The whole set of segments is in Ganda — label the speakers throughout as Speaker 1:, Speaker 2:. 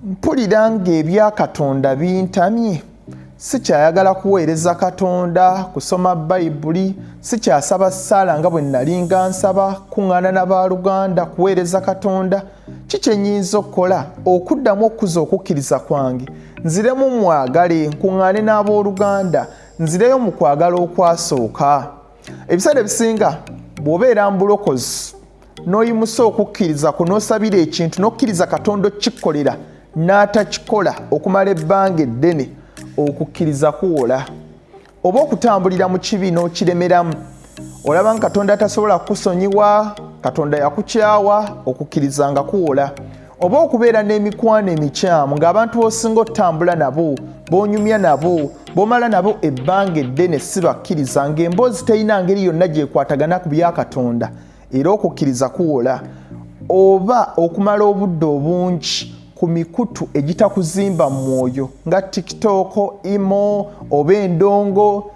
Speaker 1: Mpulira ng'ebya Katonda bintamye. Sikyayagala kuweereza Katonda, kusoma Bayibuli, sikyasaba ssaala nga bwe nnalinga nsaba, kuŋŋaana na baaluganda, kuweereza Katonda. Ki kye nnyinza okukola okuddamu okukuza okukkiriza kwange, nziremu mwagale, nkuŋŋaane n'abooluganda, nzireyo mu kwagala okwasooka? Ebiseera ebisinga bw'obeera mu bulokozi n'oyimusa okukkiriza kwo n'osabira ekintu n'okkiriza Katonda okukikukolera n'atakikola okumala ebbanga eddene, okukkiriza kuwola. Oba okutambulira mu kibi n'okiremeramu, olaba nga Katonda tasobola kukusonyiwa, Katonda yakukyawa, okukkiriza nga kuwola. Oba okubeera n'emikwano emikyamu ng'abantu b'osinga otambula nabo, b'onyumya nabo, b'omala nabo ebbanga eddene si bakkiriza, ng'emboozi terina ngeri yonna gy'ekwatagana ku bya Katonda, era okukkiriza kuwola. Oba okumala obudde obungi ku mikutu egitakuzimba mu mwoyo nga TikTok, Imo oba endongo,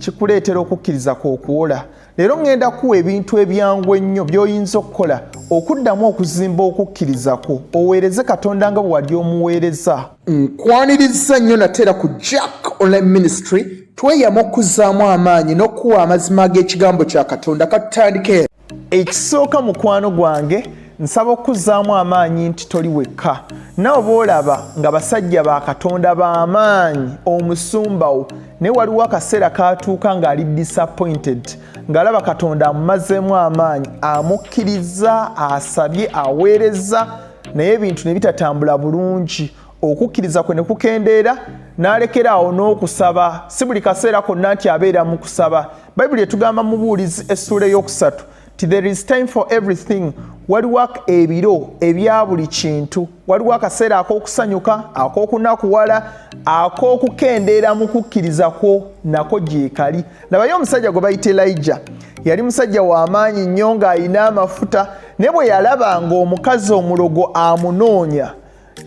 Speaker 1: kikuleetera okukkiriza kw'okuwola. Leero ŋŋenda kuwa ebintu ebyangu ennyo by'oyinza okukola okuddamu okuzimba okukkiriza kwo, oweereze Katonda nga bwe wali omuweereza.
Speaker 2: Nkwanirizza nnyo nate era ku Jack Online Ministry, tweyama okuzzaamu amaanyi n'okuwa amazima ag'ekigambo kya Katonda. Katutandike.
Speaker 1: Ekisooka, mukwano gwange, nsaba okuzzaamu amaanyi nti toli wekka. Naawe bw'olaba nga basajja ba Katonda b'amaanyi, omusumba wo, naye waliwo akaseera k'atuuka ng'ali disappointed, ng'alaba Katonda amumazeemu amaanyi, amukkiriza, asabye, aweereza, naye ebintu ne bitatambula bulungi, okukkiriza kwe ne kukendeera, n'alekera awo n'okusaba. Si buli kaseera konna nti abeera mu kusaba. Bayibuli etugamba mu Buulizi essuula ey'okusatu ti there is time for everything. Waliwo ebiro ebya buli kintu. Waliwo akaseera ak'okusanyuka, ak'okunakuwala, ak'okukendeera mu kukkiriza kwo nako gyekali. Labayo omusajja gwe bayita Elijah. Yali musajja wa maanyi nnyo ng'alina amafuta, naye bwe yalaba ng'omukazi omulogo amunoonya,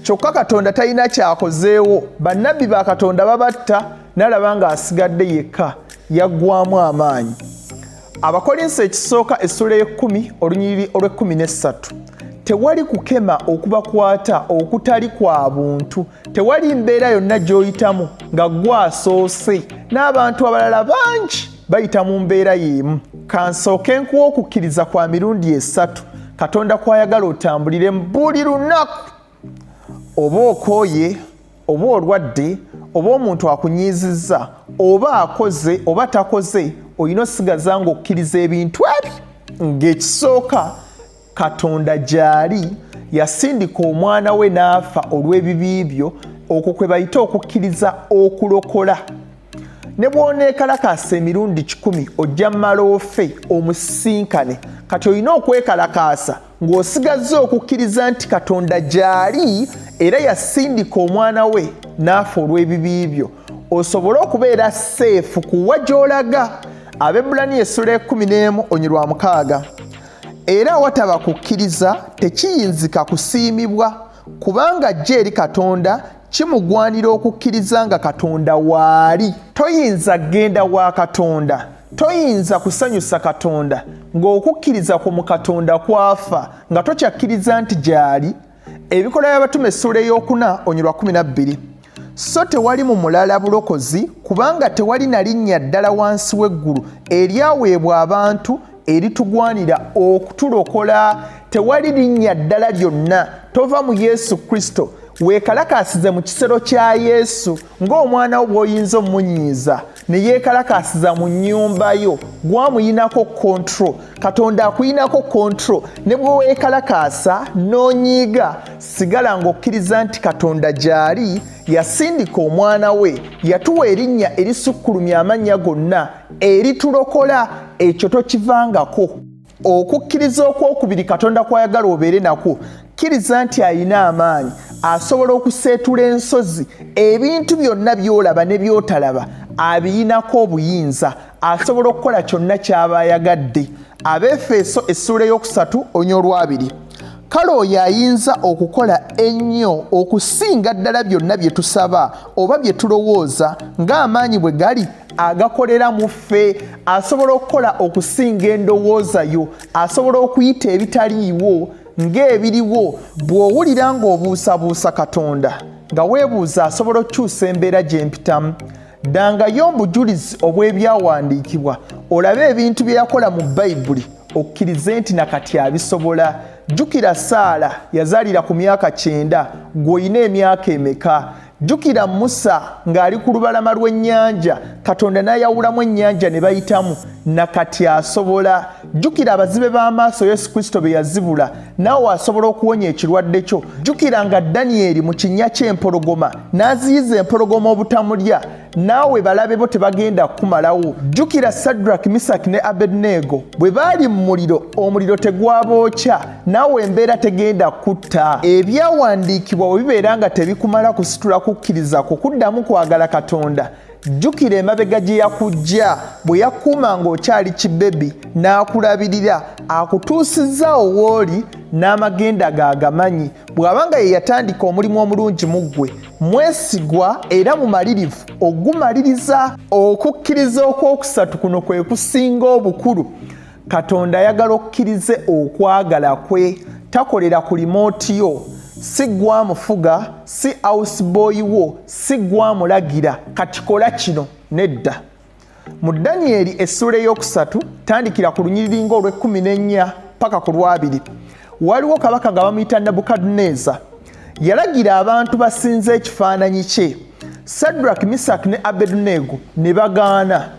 Speaker 1: kyokka Katonda talina kyakozeewo, bannabbi ba Katonda babatta, n'alaba ng'asigadde yekka, yaggwamu amaanyi. Abakolinso ekisooka essula y'ekkumi olunyiriri olw'ekkumi n'essatu. Tewali kukema okubakwata okutali kwa buntu, tewali mbeera yonna gy'oyitamu nga gwasoose, n'abantu abalala bangi bayita mu mbeera y'emu. Kansooke nkuwa okukkiriza kwa mirundi esatu Katonda kw'ayagala otambulire buli lunaku. Oba okooye, oba olwadde, oba omuntu akunyiizizza, oba akoze oba takoze, olina osigaza ng'okkiriza ebintu ebyo. Ng'ekisooka, Katonda gy'ali, yasindika omwana we n'afa olw'ebibi byo. Okwo kwe bayita okukkiriza okulokola. Ne bw'oneekalakaasa emirundi 100, ojja mmala ofe omusisinkane. Kati olina okwekalakaasa ng'osigazza okukkiriza nti Katonda gy'ali era yasindika omwana we n'afa olw'ebibi byo, osobole okubeera seefu kuwa gy'olaga. Abebbulaniya essula 11 onyirwa 6. Era awataba kukkiriza tekiyinzika kusiimibwa, kubanga ajja eri Katonda kimugwanira okukkiriza nga Katonda waali. Toyinza genda wa Katonda, toyinza kusanyusa Katonda ng'okukkiriza kwo mu Katonda kwafa, nga tokyakkiriza nti gy'ali. Ebikolwa by'Abatume essuula ey'okuna onyirwa 12. So tewali mu mulala bulokozi, kubanga tewali na linnya ddala wansi w'eggulu eryaweebwa abantu eritugwanira okutulokola. Tewali linnya ddala lyonna. Tova mu Yesu Kristo. Weekalakaasize mu kisero kya Yesu ng'omwana wo bw'oyinza omunyiiza ne yeekalakaasiza mu nnyumba yo. Gwamuyinako control. Katonda akuyinako control. Ne bwe weekalakaasa n'onyiiga, sigala ng'okkiriza nti Katonda gy'ali, yasindika omwana we, yatuwa erinnya erisukkulumya amannya gonna, eritulokola. Ekyo tokivangako. Okukkiriza okwokubiri Katonda kw'ayagala obeere nakwo, kkiriza nti alina amaanyi, asobola okuseetula ensozi, ebintu byonna by'olaba ne by'otalaba abiyinako obuyinza, asobola okukola kyonna ky'aba ayagadde. Abeefeso essuula ey'okusatu onya olwabiri. Kale oyo ayinza okukola ennyo okusinga ddala byonna bye tusaba oba bye tulowooza, ng'amaanyi bwe gali agakolera mu ffe. Asobola okukola okusinga endowooza yo, asobola okuyita ebitaliiwo Ng'ebiriwo, bw'owulira ng'obuusabuusa Katonda, nga weebuuza asobola okukyusa embeera gye mpitamu, ddangayo obujulizi obw'ebyawandiikibwa olabe ebintu bye yakola mu Bayibuli okkirize nti na kati abisobola. Jjukira Saala yazaalira ku myaka 90, ggwe olina emyaka emeka? Jjukira Musa ng'ali ku lubalama lw'ennyanja, Katonda n'ayawulamu ennyanja ne bayitamu, na kati asobola. Jjukira abazibe b'amaaso Yesu Kristo be yazibula, naawe asobola okuwonya ekirwadde kyo. Jjukira nga Danyeri mu kinnya ky'empologoma n'aziyiza empologoma obutamulya, naawe balabe bo tebagenda kukumalawo. Jjukira Sadraki, Misaki ne Abednego bwe baali mu muliro, omuliro tegwabookya, naawe embeera tegenda kutta. Ebyawandiikibwa bwe bibeera nga tebikumala kusitula kukkiriza kwo kuddamu kwagala Katonda, jjukira emabega gye yakujja bwe yakuuma ng'okyali kibebi n'akulabirira, akutuusizza awo w'oli n'amagenda ge agamanyi. Bw'aba nga ye yatandika omulimu omulungi mu ggwe, mwesigwa era mumalirivu ogumaliriza. Okukkiriza okwokusatu kuno kwe kusinga obukulu. Katonda ayagala okkirize okwagala kwe. Takolera ku limooti yo, si gwamufuga, si houseboy wo, si gwamulagira kati kola kino, nedda. Mu Danyeri essuula ey'okusatu, tandikira ku lunyiriri ng'olw'ekkumi n'ennya paka ku lwabiri, waliwo kabaka nga bamuyita Nabukadduneeza. Yalagira abantu basinze ekifaananyi kye. Sadraki, Misaki ne Abeduneego ne bagaana.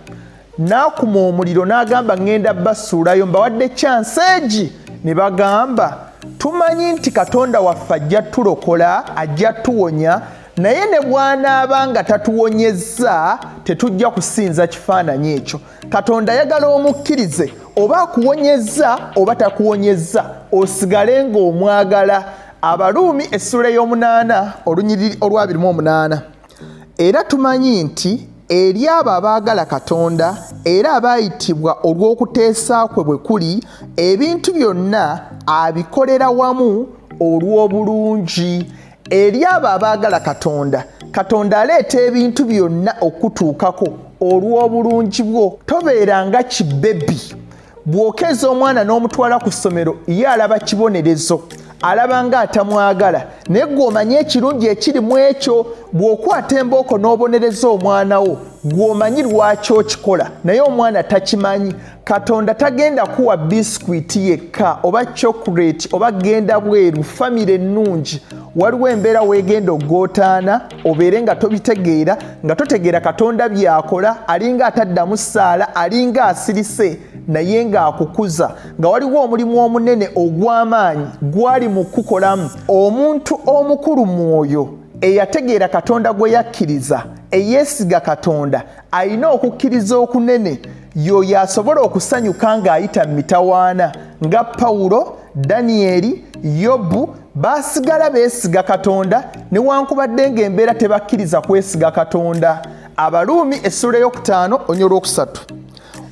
Speaker 1: N'akuma omuliro n'agamba ŋŋenda basuulayo, mbawadde kyansi egi. Ne bagamba tumanyi nti Katonda waffe ajja tulokola, ajja tuwonya, naye ne bw'anaaba nga tatuwonyezza tetujja kusinza kifaananyi ekyo. Katonda ayagala omukkirize, oba akuwonyezza oba takuwonyezza, osigale ng'omwagala. Abaruumi essuula ey'omunaana olunyiriri olwabiri mu omunaana. Era tumanyi nti eri abo abaagala Katonda era abaayitibwa olw'okuteesa kwe bwe kuli, ebintu byonna abikolera wamu olw'obulungi. Eri abo abaagala Katonda, Katonda aleeta ebintu byonna okutuukako olw'obulungi bwo. Tobeera nga kibebi. Bw'okeeza omwana n'omutwala ku ssomero, ye alaba kibonerezo, alaba nga atamwagala, naye ggwe omanyi ekirungi ekiri mu ekyo. Bw'okwata embooko n'obonereza omwana wo, ggwe omanyi lwaki okikola, naye omwana takimanyi. Katonda tagenda kuwa bisikuiti yekka oba chocolate oba genda bweru, famire ennungi. Waliwo embeera weegenda okugootaana obeere nga tobitegeera, nga totegeera Katonda by'akola, alinga ataddamu ssaala, alinga asirise, naye ng'akukuza, nga waliwo omulimu omunene ogw'amaanyi gwali mu kukolamu. Omuntu omukulu mwoyo eyategeera Katonda gwe yakkiriza, eyeesiga Katonda, alina okukkiriza okunene, y'oyo asobola okusanyuka ng'ayita mu mitawaana, nga Pawulo, Danyeri, Yobu baasigala beesiga Katonda newankubadde ng'embeera tebakkiriza kwesiga Katonda. Abaruumi essuula ey'okutaano onyo olwokusatu.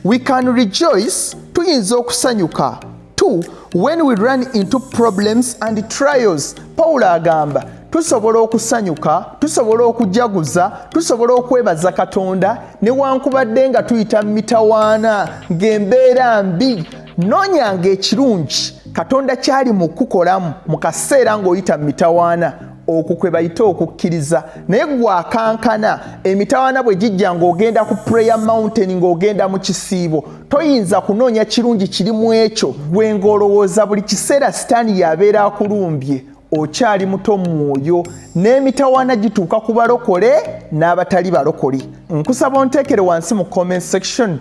Speaker 1: We can rejoice, tuyinza okusanyuka too when we run into problems and trials. Pawulo agamba tusobola okusanyuka, tusobola okujaguza, tusobola okwebaza Katonda newankubadde nga tuyita mu mitawaana, ng'embeera mbi. Noonyanga ekirungi Katonda kyali mu kukolamu mu kaseera ng'oyita mu mitawaana. Okwo kwe bayita okukkiriza. Naye gwe akankana emitawaana bwe gijja ng'ogenda ku prayer mountain, ng'ogenda mu kisiibo, toyinza kunoonya kirungi kiri mu ekyo. Gwe ng'olowooza buli kiseera sitaani yabeera akulumbye. Okyali muto mwoyo, n'emitawaana gituuka ku balokole n'abatali balokole. Nkusaba onteekere wansi mu comment section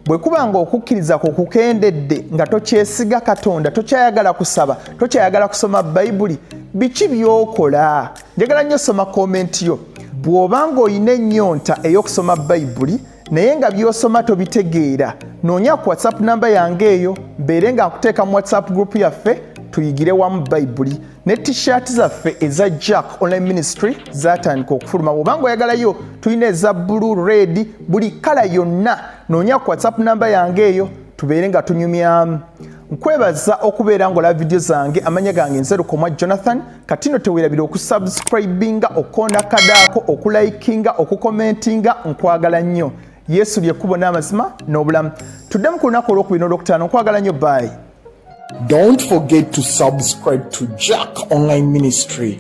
Speaker 1: bwe kuba nga okukkiriza kwo kukendedde, nga tokyesiga Katonda, tokyayagala kusaba, tokyayagala kusoma Bayibuli, biki by'okola? Njagala nnyo soma komenti yo. Bw'oba ng'olina ennyonta ey'okusoma Bayibuli naye nga by'osoma tobitegeera, noonya ku WhatsApp namba yange eyo, mbeere nga nkuteeka mu WhatsApp group yaffe tuyigire wamu Bayibuli. Ne t-shirt zaffe eza Jack Online Ministry zatandika okufuluma. Bw'oba ng'oyagalayo, tulina eza blue, red, buli kala yonna. Noonya ku WhatsApp namba yange eyo tubeere nga tunyumyamu. Nkwebaza okubeera ng'olaba vidiyo zange. Amanya gange nze Lukomwa Jonathan. Kati no teweerabira okusubscribinga, okukoona kadaako, okulikinga, okukomentinga. Nkwagala nnyo. Yesu lyekkubo n'amazima n'obulamu. Tuddemu ku lunaku olwokubiri n'olwokutaano. Nkwagala nnyo. Bye.
Speaker 2: Don't forget to subscribe to Jack Online Ministry.